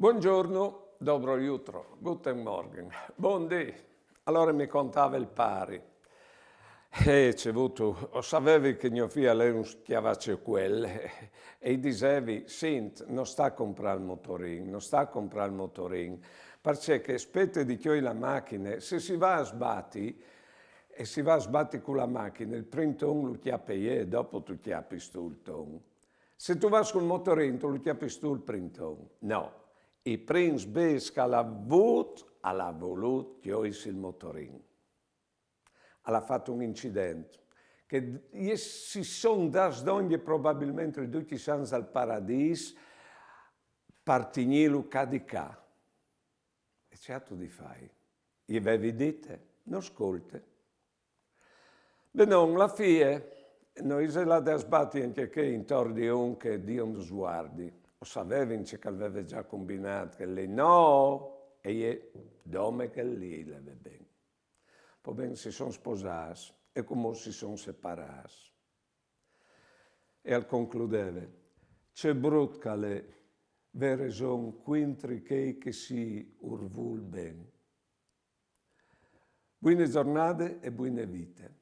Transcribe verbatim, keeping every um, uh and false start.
Buongiorno, dobro jutro, guten Morgen, bundì. Alore mi contave il pari. Eh, ce vutu, o savevi che gno fi al è un scjavacecuel, eh, e i disevi: "Sint, no sta a comprâ il motorin, no sta a comprâ il motorin, parcè che spete di cjoi la machine, se si va a sbati, e si va a sbati cu la machine, il prin ton lu cjape jê, dopo tu cjapis tu il ton. Se tu vâs cul motorin, tu lu cjapis tu il prin ton." No, i prins bêçs che al à vût, al à volût cjoisi il motorin. Al à fat un incident, che i si son dâts dongje probabilmentri ducj i sants dal paradîs par tignîlu ca di ca. E ce âstu di fâi? I vevi dite, no scolte. Benon, la fie, no ise lade a sbati ancje chê intor di un che Diu nus vuardi. O savevin ce che al veve za combinât chel li? No! E jê, dome chel li, i leve ben. Po ben, si son sposâts e cumò si son separâts. E al concludeve: "Ce brut che al è vê reson cuintri chei che si ur vûl ben." Buine zornade e buine vite.